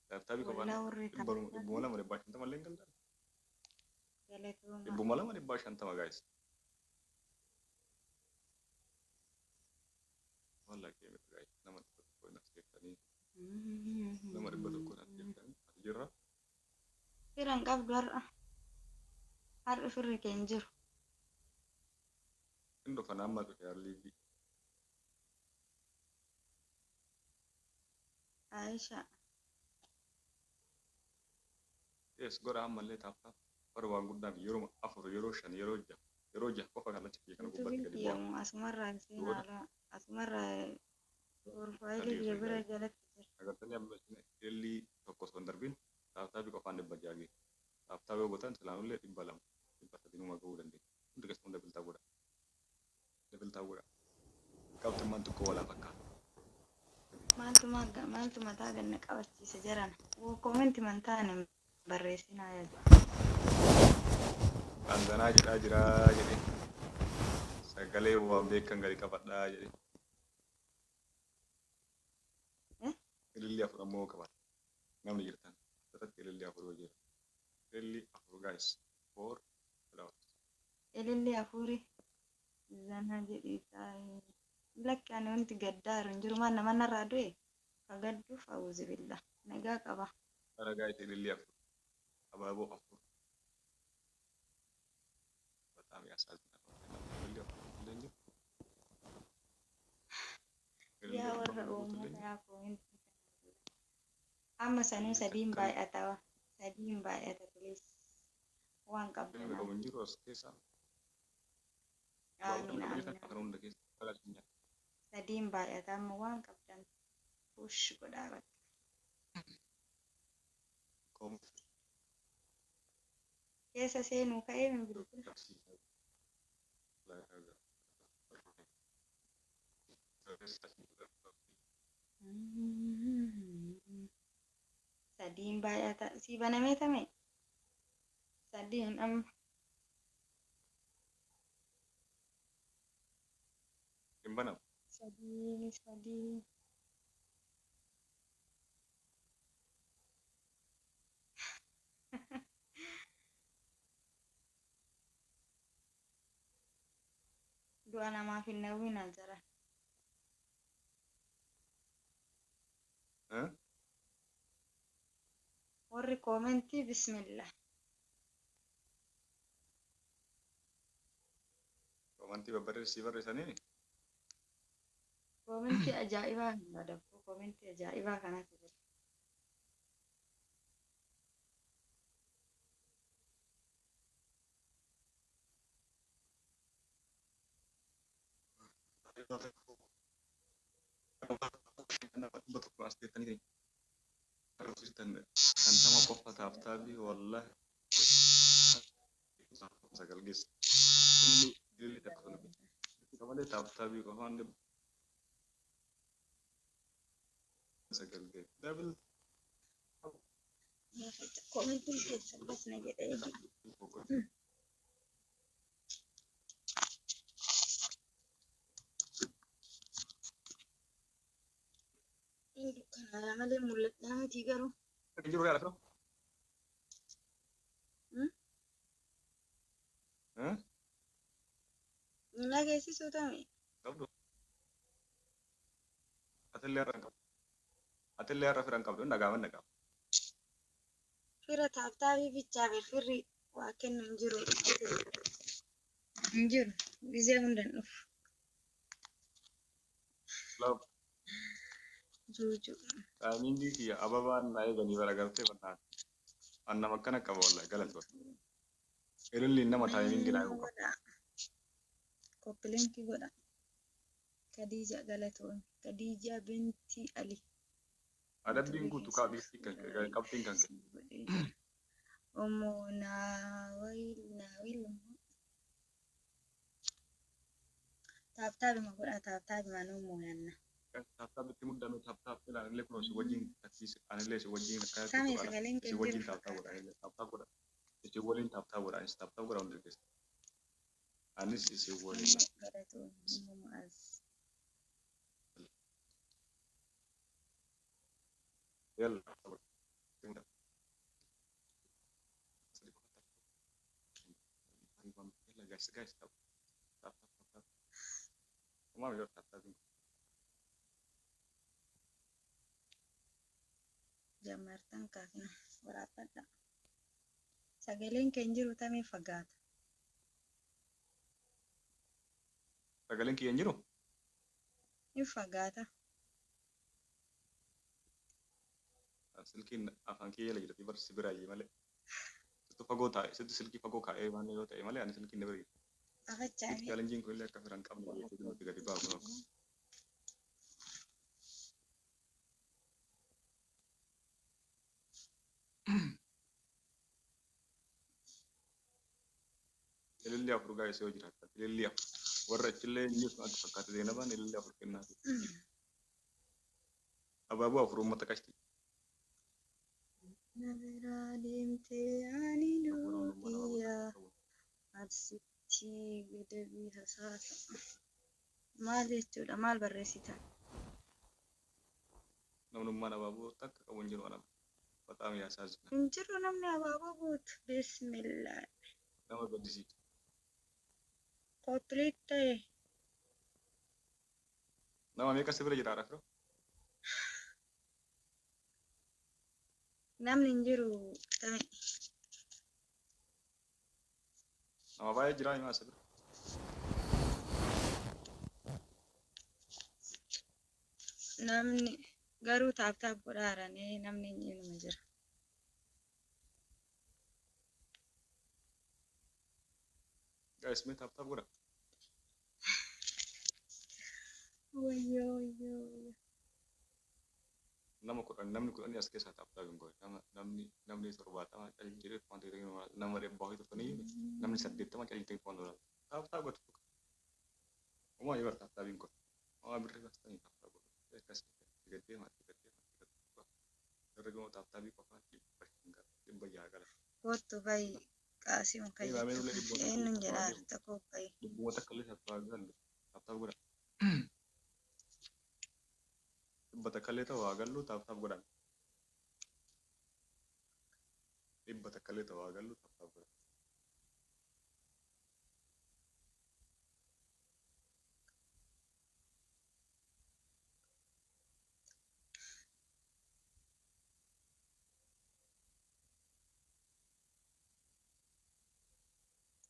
Tap tapii qofaan Wallaa warri dhibbuma taaptaabii lama dhibbaa shantama illee hin galtan. galatoomaa. Dhibbuma lama dhibbaa shantama guys. Wallah kee miti guys. Nama 100 hin as jettanii. Nama 100 hin as jettanii. As jirra. Fira hin qabdu har'a. Har'i firri kee hin jiru. Hin dhufan amma dhufe harliifi. Aisha. Yes godha ammallee tap tap. Bara waan guddaa miti yeroo afur yeroo shan yeroo jaha yeroo jaha qofa kallacha kiyya kana Yuutuubiin gubbatti gadi kiyya bu'a. moo asumarraa Booda seenaa asumarraa piroofaayilii sadii kiyya fi bira guys. jalatti jira. Agartanii amma isin ilillii tokko osoo hin darbin tap tapii qofaan 600 geessu. Tap tap yoo gootan silaanullee 200 300 numa ga'uu dandeenya. Hundi keessan double tap godha. Double tap godha. Qabxummaan xiqqoo walaa fakkaata. Maaltu maaltu mataa ganna qabachiise jarana. Koomenti mantaan hin barreessinaa yaa Dhanganaa jedhaa jiraa jedhe. Sagalee waan beekan gadi qabadhaa jedhe. Eh? Ilillii afur ammoo qabata. Namni jirtan asirratti ilillii afur yoo jira. Ilillii afur guys. Four flowers. Ililli afuuri zanaa jedhii taa'ee. Lakki ani wanti gaddaaru hin jiru. Maal nama narraa du'e ka gadduuf awuzi billah. Nagaa qaba. Ara guys ilillii afur. Abaaboo afur. በጣም ያሳዝናል። Ilillii afur illee hin jiru. Ilillii Yaa dhibba warra afur guutu illee uummata hin jiru. yaa koomenti. Amma sanuu Ilillii sadiin takka baay'ata. Sadiin baay'ata please. Waan qabdan ilmi qabu amma. hin jiru as keessa. Abaaboo Amiin namni qabu amiin jirtan amiin. kana hunda keessa. Balaa Sadiin baay'ata amma waan qabdan push godhaa bakka. Keessa seenuu ka'ee min bilbila. Sadiin baay'ata. Sii banamee tame? Sadiin amma. Hin banamu. Sadii sadii. Du'a namaaf hin hawwinaa jara. Eh? Warri koomentii bismillah. Komantii babbarreessii barreessanii Koomentii ajaa'ibaa hin badabbu. Koomentii ajaa'ibaa kanatu jira. 100 as teettanii 50 qofa tap tapii wallahi sagal geessa. Ililli takka sana malee tap tapii qofaan 9 geessa. Double Koomentiin keessan basna jedhee Dukkanaa malee mul'adhaa miti garuu. Jiru yaala firoo. Eh? Na geessisuu tame. Qabdu. Atillee har'a hin qabdu. Atillee har'a fira hin qabdu. Inni dhagaaman dhagaama. Fira tap tapii bichaa fi firri waa kennu hin jiru. Hin jiru. Gizee hunda hin dhufu. Love. Juujuu. Timingii kiyya ababaan na eeganii bara gartee bannaan. An nama akkana qaba wallahi galatoon. Ililliin nama timingii na eegu qaba. Godha. Copy linkii godha. Khadija galatoon. Khadija binti Ali. Adabbiin guutu qabxiin kan qabxiin kan kee. Godhee jira. Omo Naawil Naawil tap tapima godha tap tapima nuu mooyanna. Tap tap itti muddame tap tap ilaa anillee kunoo si wajjin taksiis anillee si wajjin akkanatti Samii tuqaala. sagaleen kee Si hin wajjin jiru tap tap godha fakkaata. anillee tap tap godha. Isin waliin tap tap godha anis tap tap godha hundi keessa. Anis isin waliin. Omo galatoon Omo Mu'az. Yalla. Deemudha. Sadi qofa tap. Yalla guys, guys, tap tap tap tap. Umaam yoo tap tap. Jammartan kaafina waraabbadha. Sagaleen kee hin jiru tamee fagaata. Sagaleen kiyya hin jiru? Hin fagaata. Silkiin afaan kiyya jala jirti bar si biraayyee malee. Sittu fagoo taa'e, sittu silkii fagoo kaa'ee waan yoo ta'e malee ani silkiin na bira jira. Afachaanii. Chaalenjiin kun illee akka fira hin qabne beekee nuti gadi ba'u kun. Ililli afur gaa'is yoo jiraata. Ililli afur. Warra achillee hin jirtu natti fakkaate Zeenabaan ililli afur kennaa. Abaaboo afur uummata qashti. Na biraa deemtee ani duukiyyaa arsitti gadabii hasaasa. Maal jechuudha? Maal barreessitan? Namnummaan abaaboo takka qabu hin jiru anama. Bataam yaasaazina. Hin jiru namni abaaboo guutu. Bismillah. Nama gaddisiisa. Koppiliit ta'e. Nama meeqa si bira jira Arafiro? Namni hin jiru ta'e. Nama baay'ee jira himaa si bira. Namni garuu taap taap godhaaranii namni inuma jira. Guys, mee taap taap godha. Wayyoo wayyoo wayyoo. Nama 10, namni 10 as keessaa taap taap hin godhe. Nama namni namni 70 calii jedhee waan ta'e nama 100 wayii turtanii namni 80 calii ta'e waan ta'e. Taap taap godhu. Uumaa yoo taap taap hin godhe. Uumaa birrii baastanii taap taap godhu. Akkas gad deemaa gad deemaa gad deemaa. Dargaggoon taap taapii qofaan 500 gala 600 gala. Kottu bayi qaasimu kan Ee, jettu maamilli kun dhibboota eenyuun illee jedhaa taphaa deemu. jirta koo bayi. Dhibbuma takka illee taphaa galu. Taap taap godha. Dhibba takka illee ta'u haa gallu taap taap godhan. Dhibba takka illee ta'u haa gallu taap taap godhan.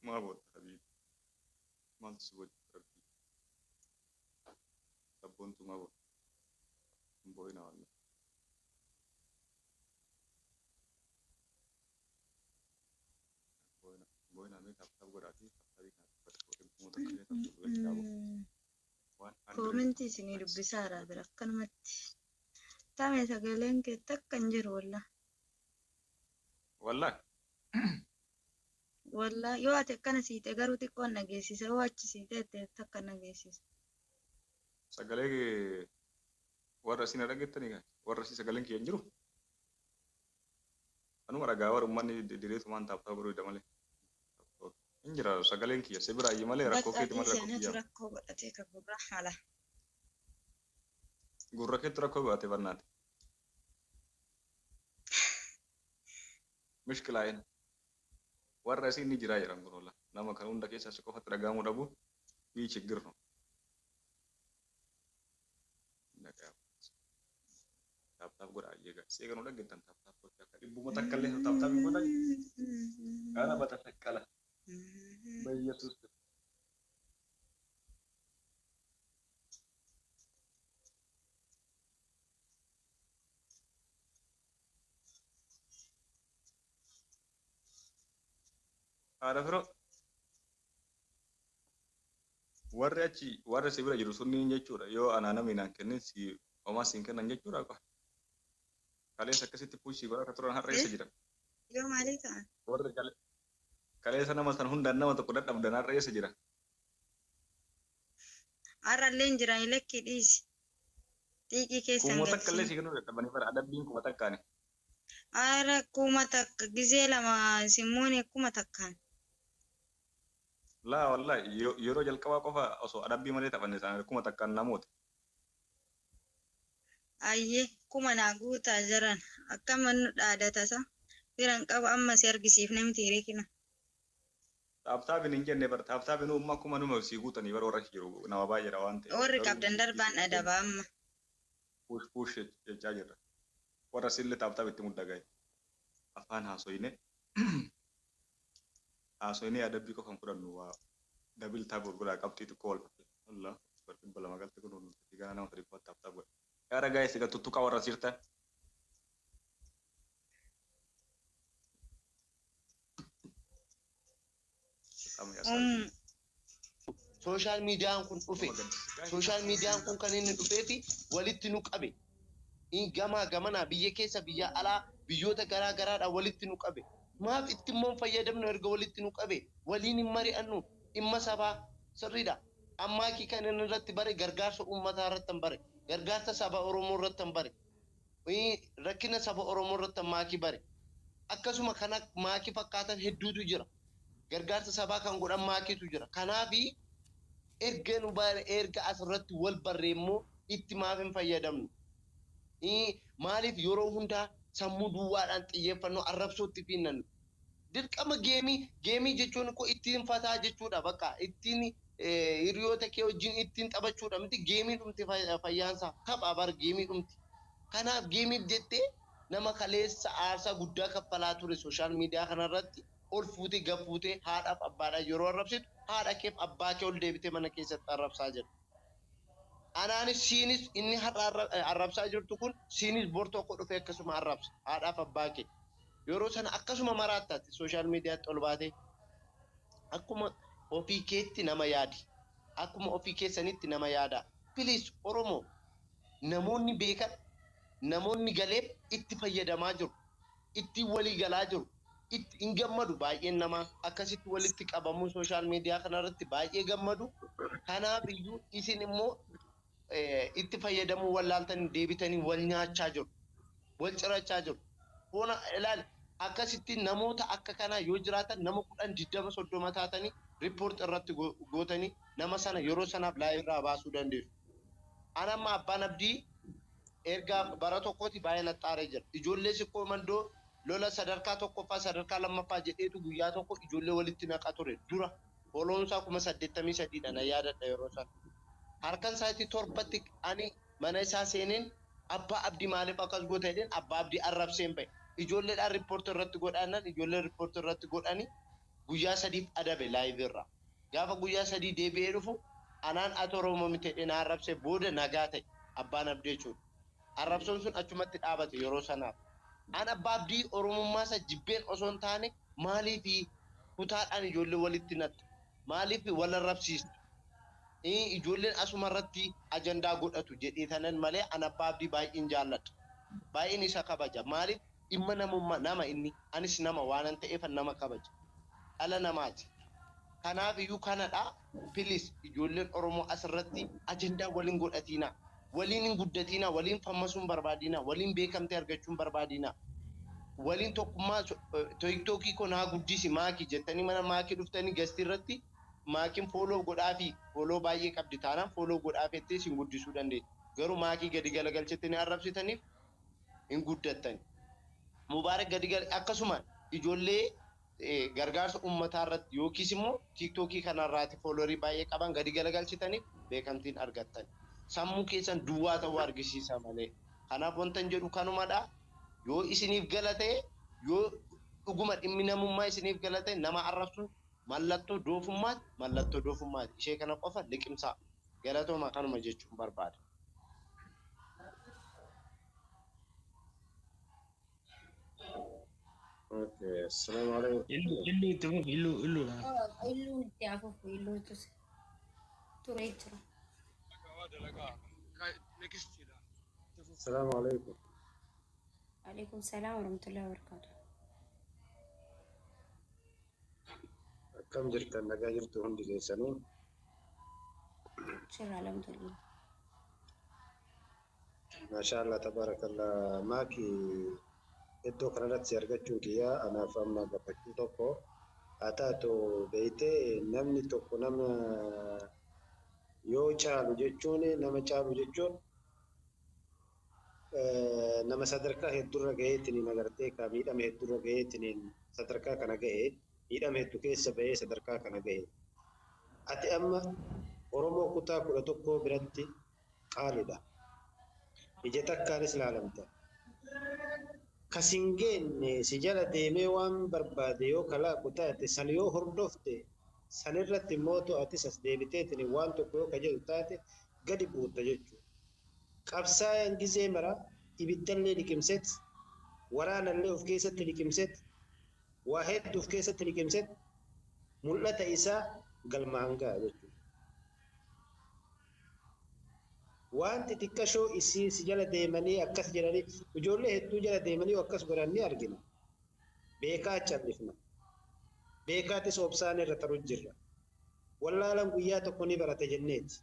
Maa booda habiibi? Maaltu si booda rabbii? Sabboontuu maa booda? Hin boo'inaa wallah. Hin boo'inaa mee taap taap godhaatii taap taapii kana dhibba tokko dhibbuma takka illee taap taap godhachaa boo. 100 Koomentii isinii likes. dubbisaara bira akkanumatti. Tame sagaleen kee takka hin jiru wallah. Wallahi. Wallah yoo ati akkana siite garuu xiqqoon dhageessisa yoo achi siite takka dhageessisa. Sagalee warra isin dhageettanii warra si sagaleen kiyya hin jiru. Anuma dhagaa warra uummanni direetumaan taap taap godhuu malee. Hin jira sagaleen kiyya si biraayyee malee rakkoo Bakka keeti malee rakkoo dhiisi anatu kiyyaa. rakkoo godhatee ka gurra haala. Gurra keetti rakkoo godhate barnaate. Mishkilaa'in warra isin ni jiraa jedhan kun olla. Nama kan hunda keessaa si qofatti dhagahamuu dhabu fi chiggirnu. Taap taap godhaa eegaa. Seeganuu dhaggeettan taap taap godhaa. Akka dhibbuma takka illee taap taap hin godhan. Kana bata shaqqala. Bayyesuus. Haadha firoo warri achi warri si bira jiru sunniin jechuudha yoo anaa namni naan kennin si homaa siin kennan jechuudha qofa. Kaleessa akkasitti puushii godhaa akka turan har'a eessa jiran? Yoo maalii ta'an? Warri kaleessa nama san hundaan nama tokko dadhabdan har'a eessa jira? Har'allee hin jiran lakkii dhiisi. Xiiqii keessan Kuma takka illee galchini. si kennuu dadhabanii bara adabbiin kuma takkaani. Har'a 1000 gizee lama simmuun kuma takkaan. Laa wallahi yeroo jalqabaa qofa osoo adabbii malee taphanne isaanii kuma takkaan namoota. Ayyee. Kuma naa guutaa jiran akkam nu dhaadatasa firan qabu amma si argisiifne miti reekina. Tap tapiin hin jenne bar tap tapiin uumma akkuma numa sii guutanii bara warra jiru nama baay'eedha waan ta'eef. Warri Garuu qabdan darbaan adaba amma. Push push jechaa jirra. Warra sillee tap tap itti mudda gahe. Afaan haasoyne haasoyne adabbii qofan fudhannu waa double tap godhaa qabxii xiqqoo wal fakkeessa. Allah 200 galte kun gana nama sadi qofa tap tap godha. Yaada gaa'e siga tuttuqaa warra sirtan. Qaama yaasaa. Social miidiyaan kun dhufe. Social miidiyaan kun kan inni dhufeefi walitti nu qabe. Gamaa gamanaa biyya keessa biyya alaa biyyoota garaa garaadhaan walitti nu qabe. Maaf itti immoo hin fayyadamnu erga walitti nu qabe? Waliin hin mari'annu dhimma sabaa sirriidha. Ammaakii kan inni irratti bare gargaarsa uummataa irratti hin bare. Gargaarsa saba Oromoo irratti hin bare. Rakkina saba Oromoo irratti maakii bare. Akkasuma kan maakii fakkaatan hedduutu jira. Gargaarsa sabaa kan godhan maakiitu jira. Kanaafi erga nu bare erga asirratti wal barree immoo itti maaf hin fayyadamnu? Maaliif yeroo hundaa sammuu duwwaadhaan xiyyeeffannoo arrabsootti fiinnannu? Dirqama game game jechuun koo ittiin fataa jechuudha bakka ittiin hiriyoota kee wajjin ittiin taphachuudha miti game dhumti fayyaansaa tapha bar game dhumti. Kanaaf gameiif jettee nama kaleessa aarsaa guddaa kaffalaa ture social media kanarratti ol fuutee gad fuutee haadhaaf abbaadhaan yeroo arrabsitu haadha keef abbaa kee ol deebitee mana keessatti arrabsaa jira. Anaanis siinis inni har'a arrabsaa jirtu kun siinis bor tokko dhufee akkasuma arrabsa haadhaaf abbaa kee. Yeroo sana akkasuma maraattaati social miidiyaatti ol baatee akkuma ofii keetti nama yaadi. Akkuma ofii keessanitti nama yaada. Please Oromoo, namoonni beekan, namoonni galeef itti fayyadamaa jiru. Ittiin walii galaa jiru. Itti hin gammadu baay'een namaa akkasitti walitti qabamuu social media kanarratti baay'ee gammadu. Kanaaf iyyuu isin immoo itti fayyadamuu wallaaltanii deebitanii wal nyaachaa jiru. Wal cirachaa jiru. Foona ilaali, akkasitti namoota akka kanaa yoo jiraatan nama 10, 20, 30 taatanii report irratti gootanii nama sana yeroo sanaaf live irraa baasuu dandeessu. Ana amma abbaan abdii erga bara tokkooti baay'ee naxxaaree jira. Ijoollee sikkoo mandoo lola sadarkaa tokkoffaa sadarkaa lammaffaa jedheetu guyyaa tokko ijoollee walitti naqa ture dura holoonsaa 83,000dha na yaadadha yeroo sana. Harkan isaatii 7tti ani mana isaa seeneen abbaa abdii maaliif akkas goota jedheen abbaa abdii arrabseen ba'e. Ijoolleedhaan report irratti godhanan ijoolleen report irratti godhanii guyyaa 3f adabe live irraa. Gaafa guyyaa 3 deebi'ee dhufu anaan ati Oromoo miti jedhee na arrabsee booda nagaa ta'e abbaan abdii jechuudha. Arrabsoon sun achumatti dhaabate yeroo sanaaf. An abbaa abdii Oromummaa isa jibbeen osoo hin taane maaliif kutaadhaan ijoollee walitti natta? Maaliif wal arrabsiistu? Ijoolleen asuma irratti ajandaa godhatu jedhee tanan malee an abbaa abdii baay'een jaalladha. Baay'een isa kabaja. Maaliif dhimma namummaa nama inni anis nama waanan ta'eef nama kabaja. Dhala namaati. Kanaaf iyyuu kanadha. Please ijoolleen Oromoo asirratti ajandaa waliin godhatiina. Waliin hin guddatiina. Waliin fammasuu hin barbaadina. Waliin beekamtii argachuu hin barbaadina. Waliin tokkummaa TikTokii koo naa guddisi maakii jettanii mana maakii dhuftanii guestii irratti maakiin follow godhaafi follow baay'ee qabdi taanaan follow godhaaf jettee isin guddisuu dandeetti. Garuu maakii gadi galagalchettanii arrabsitaniif hin guddattani. Mubaarak gadi akkasuma ijoollee gargaarsa uummataa irratti yookiis immoo TikTokii kanarraati followerii baay'ee qaban gadi galagalchitaniif beekamtiin argattan. Sammuu keessan duwwaa ta'uu argisiisa malee. Kanaaf wanta hin jedhu kanumadha. Yoo isiniif gala ta'e, yoo dhuguma dhimmi namummaa isiniif gala ta'e, nama arrabsuun mallattoo doofummaati, mallattoo doofummaati. Ishee kana qofa liqimsaa. Galatooma, kanuma jechuun barbaada. Okay, assalamu alaikum. Illu illu itti fufi, illu illuudha. Illuun itti hafuuf illuutu turee jira. Assalamu alaikum. Alaikum salaam warahmatullahi wabarakatuh. Akkam jirtan, nagaa jirtu hundi keessanuu? Jira, alhamdulillah. Maashaallah, tabarakallah. Maaki, iddoo kanarratti si argachuun kiyyaa anaaf amma gammachuu tokko haa taatu. Beeytee, namni tokko nama yoo caalu jechuun nama caalu jechuun Nama sadarkaa hedduurra gaheetiin agartee ka miidhama hedduurra gaheetiin sadarkaa kana gahe, miidhama hedduu keessa bahee sadarkaa kana gahe. Ati amma Oromoo kutaa 11 biratti qaalidha. Ija takkaanis laalamta. Kas hin geenne si jala deemee waan barbaade yoo kalaaqu taate, san yoo hordofte, sanirratti immoo atis as deebiteetiin waan tokko yoo ka jedhu taate, gadi buutta jechuudha. Qabsaayaan gizee mara ibiddallee liqimset, waraanallee of keessatti liqimset, waa hedduu of keessatti liqimset, mul'ata isaa galmaan ga'a jechuudha. Waan xixiqqashoo isii si jala deemanii akkas jedhanii, ijoollee hedduu jala deemanii akkas godhan ni argina. Beekaa callifna. Beekaatis obsaan irra taru jirra. Wallaalaan guyyaa tokko ni barata jenneeti.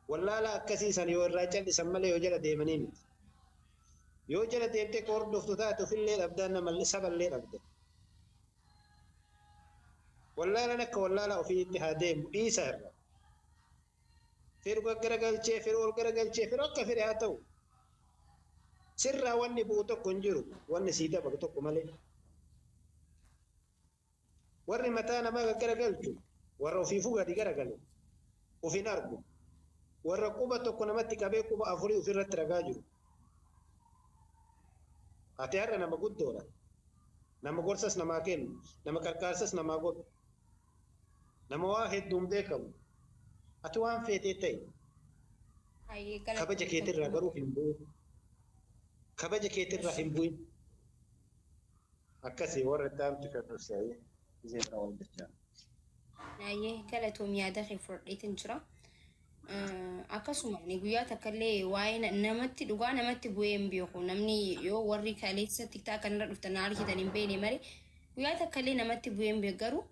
Wallaala akkasii san yoo irraa callisan malee yoo jala deemanii miti. Yoo jala deemtee ka hordoftu taate, ofillee dhabdaa, nama saballee dhabda. Wallaalaan akka wallaalaa ofiitti haa deemu, dhiisa irra. Fedhu gaggaragalchee, fedhu ol garagalchee, fedhu akka fedhe haa ta'u. Sirraa wanni bu'u tokko hin jiru, wanni sii dabalu tokko malee. Warri mataa namaa gaggaragalchu warra ofiifuu gadi garagalu ofin argu. Warra quba tokko namatti qabee quba afurii ofirratti ragaa jiru. Ati har'a nama guddoodha. Nama gorsas namaa kennu, nama qarqaarsas namaa godhu. Nama waa hedduun beekamu. Ati waan feetee ta'e. Kabaja keetirraa garuu hin bu'in. Kabaja keetirraa hin bu'in. Akkasii warra itti aantu fedhu isee bira wal jechaa. Baay'ee galatoom, yaada kee fudhadheetin jira. Akkasuma ani guyyaa takka illee waa'ee namatti dhugaa namatti bu'ee hin beeku. Namni yoo warri kaleessa TikTok kanarra dhuftan na argitan hin beekne malee guyyaa takka illee namatti bu'ee hin beeku. Garuu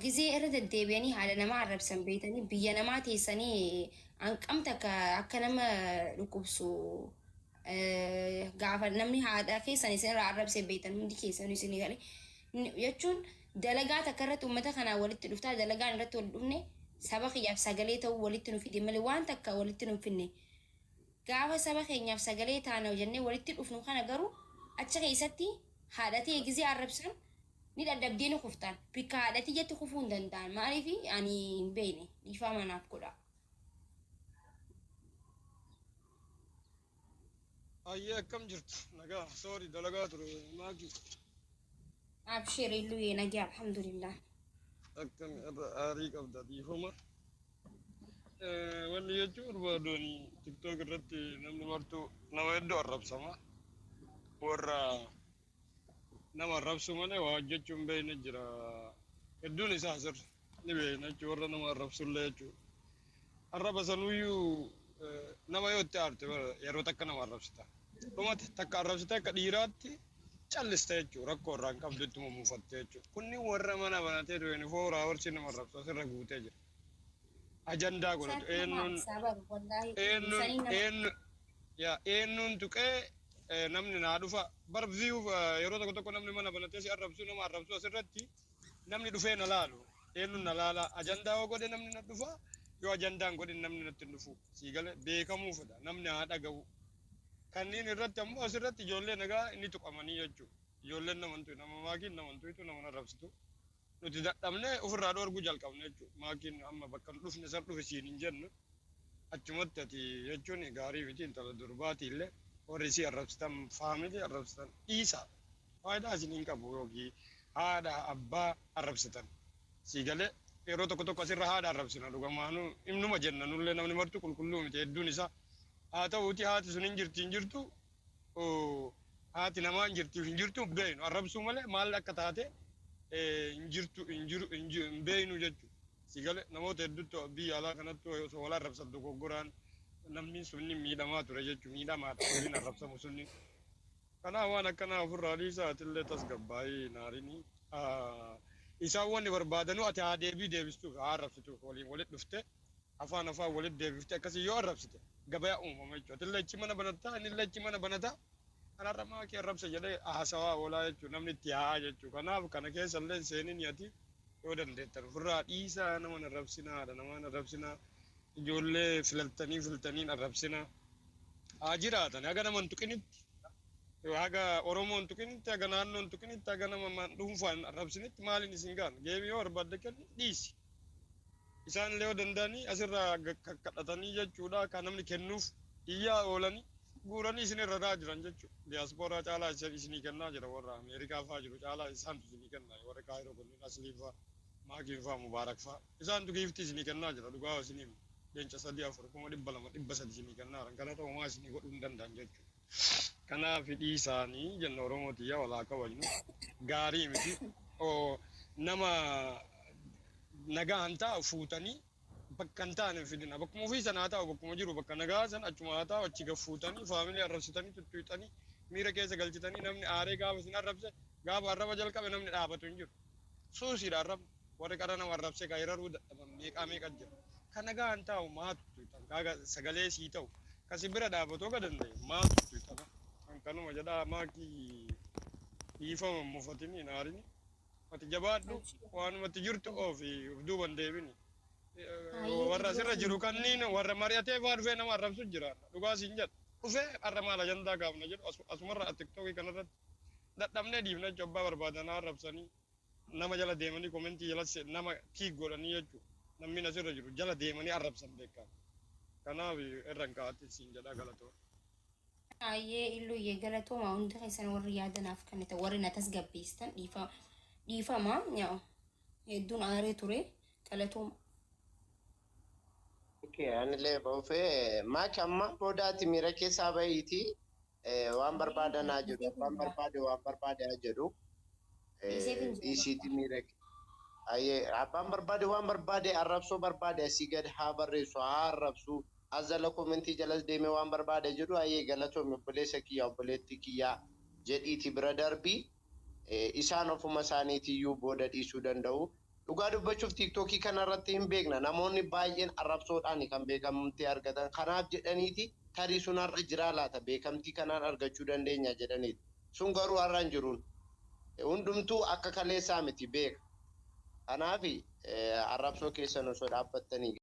gizee irra deddeebi'anii haadha namaa arrabsan beektanii, biyya namaa teessanii hanqamta akka nama dhukkubsu gaafa namni haadha keessan isin irraa arrabse beektan hundi keessan isin galee jechuun dalagaa takka irratti uummata kanaa walitti dhuftaa, dalagaan irratti wal dhufne saba kiyyaaf sagalee ta'uu walitti nu fide malee waan takka walitti nu finne. Gaafa saba keenyaaf sagalee taana jennee walitti dhufnu kana garuu achi keessatti haadhatee gizee arrabsan ni dadhabdee ni kuftaan. Bikka haadhatii jetti kufuu hin danda'an. Maaliif ani hin beekne, dhiifama manaaf godha. Ayyee, akkam jirtu? Nagaa, sorry, dalagaa ture maaki. Abshir illuu, nagaa, alhamdulillah. Akkam irra aarii qabda, dhiifama. Wanni jechuun barbaaduun TikTok irratti namni martuu nama hedduu arrabsama. Warra nama arrabsu malee waa hojjechuu hin beekne jira. Hedduun isaa asirra ni beekna jechuudha, warra nama arrabsullee jechuudha. Arraba sanuyyuu nama yoo itti aarte yeroo takka nama arrabsita. Dhumate takka arrabsite akka dhiiraatti callista jechuudha, rakkoo irraa hin qabdu, ittuma muufatte jechuudha. Kunni warra mana banatee 24 hours nama arrabsu asirra guutee jira. Ajandaa godhatu eenyuun eenyuun eenyu yaa eenyuun tuqee namni naa dhufa bar view. Yeroo tokko tokko namni mana banatee si arrabsu, nama arrabsu asirratti namni dhufee na laalu, eenyuun na laala? Ajandaa yoo godhe namni na dhufa, yoo ajandaan godhin namni natti hin dhufu. Sii gale? Beekamuu fedha namni haa dhaga'u. Kanneen irratti ammoo asirratti ijoollee nagaa inni tuqamanii jechuudha. Ijoolleen namantu nama maakiin namantu nama arrabsitu. Nuti dadhabnee ofirraa dhoorguu jalqabne jechuudha. Maakiin amma bakka nu dhufne san dhufe siin hin jennu. Achumatti ati jechuun gaarii miti, intala durbaati illee warri isii arrabsitan, family arrabsitan dhiisa. Faayidaa isin hin qabu yookiin haadha abbaa arrabsitan. Sii galee? Yeroo tokko tokko asirra haadha arrabsina, dhugamaanuu innuma jenna, nullee namni martuu qulqulluu miti hedduun isaa. Haa ta'uuti haati sun hin jirti hin jirtu, haati namaa hin jirti hin jirtu beeynu, arrabsuu malee maal akka taate hin jirtu hin jiru hin beeynu jechuudha. Si gale? Namoota hedduutu biyya alaa kanatti osoo wal arrabsan dogoggoraan namni sunni miidhamaa ture jechuudha, miidhamaadha waliin arrabsamu sunni. Kanaaf waan akkanaa ofirraa dhiisaa, atillee tasgabbaa'ii naarini. Isaan wanni barbaadanuu ati haa deebii deebistuuf haa arrabsituuf waliin walitti dhufte afaan afaan walitti deebifte akkasii yoo arrabsite gabayaa uumama jechuudha. Atillee achi mana banataa, innillee achi mana banataa. Kanarra maakii arrabsa jedhee haasawaa oolaa jechuudha, namni itti yaa'aa jechuudha. Kanaaf kana keessa illee seenin, ati yoo dandeettan ofirraa dhiisaa, nama arrabsinaa, haadha namaa arrabsinaa, ijoollee filattanii filtanii arrabsinaa. Haa jiraatan haga nama hin tuqinitti, haga Oromoo hin tuqinitti, haga naannoo hin tuqinitti, haga nama dhuunfaan arrabsinitti maaliin isin gaan? Geemii yoo barbaadde kenni, dhiisi. Isaan illee yoo danda'anii asirraa kakkadhatanii jechuudha, kan namni kennuuf iyyaa oolanii guuranii isin irra raa jiran jechuudha. Diyaaspooraa caalaa isinii kennaa jira, warra Ameerikaa fa'aa jiru caalaa isaantu isinii kennaa, warra Kaayiroo kunneen, Aslii fa'aa, Maakiin fa'aa, Mubaarak fa'aa, isaantu giiftii isinii kennaa jira. Dhugaa isinii himu, leenca 3, 4, 200,000, 300 isinii kennaa jiran. Kana ta'u maa isinii godhuu hin danda'an jechuudha. Kanaaf dhiisaanii jenna. Oromoo tiyya, walaa kabajnu, gaarii miti. Nama nagaan taa'u fuutanii bakka hin taane hin fidina. Bakkuma ofii sana haa taa'u, bakkuma jiru, bakka nagaa sana achuma haa taa'u. Achi gad fuutanii faamilii arrabsitanii, tuttuuxanii, miira keessa galchitanii, namni aaree gaafa isin arrabse, gaafa arraba jalqabe namni dhaabatu hin jiru. Suusiidha arrabni. Warri qara nama arrabsee kan hiraruu dadhaban meeqaa meeqa jira. Kan nagaan taa'u maa tuttuuxan? Kaaga sagalee sii ta'u kasi bira dhaabatu akka danda'e maa tuttuuxama? Kan kanuma jedhaa, maakii, dhiifama, hin mufatini, hin aarini. Ati jabaadhu, waanumatti jirtu oofi, of duuban deebini. Warra asirra jiru kanniin warra mari'atee faa dhufee nama arrabsu jira. Dhugaa siin jedha. Dhufee har'a maal ajandaa kaafna jedhu, asumarra TikTokii kanarratti dadhabnee dhiifna jechuudha. Abbaa barbaadan arrabsanii, nama jala deemanii komentii jala nama kiik godhanii jechuudha. Namni asirra jiru jala deemanii arrabsan beekaa. Kanaaf irra hin kaa'atin siin jedha, galatoo. Baay'ee illuyyee, galatooma hundi keessan, warri yaadanaaf kennitan, warri na tasgabbeessitan. Dhiifama, yaa'u hedduun aaree ture, galatooma. Okay, anillee ba'uufee maaki, amma boodaati miira keessaa bahiiti waan barbaadan haa jedhu, abbaan barbaade waan barbaade haa jedhu. Dhiiseef hin jiru. Dhiisiiti miira. Ayyee, abbaan barbaade waan barbaade arrabsoo barbaade asii gad haa barreessu, haa arrabsu. As jala komentii jalas deemee waan barbaade jedhu. Ayyee, galatoomi obboleessa kiyya, obboleettii kiyyaa jedhiiti bira darbii. Isaan ofuma isaaniitiyyuu booda dhiisuu danda'u. Dhugaa dubbachuuf TikTokii kanarratti hin beekna. Namoonni baay'een arrabsoodhaan kan beekamtii argatan. Kanaaf jedhaniiti tarii sun har'a jiraa laata, beekamtii kanaan argachuu dandeenya jedhaniiti. Sun garuu har'a hin jiruun. Hundumtuu akka kaleessaa miti, beeka. Kanaaf arrabsoo keessan osoo dhaabbattanii.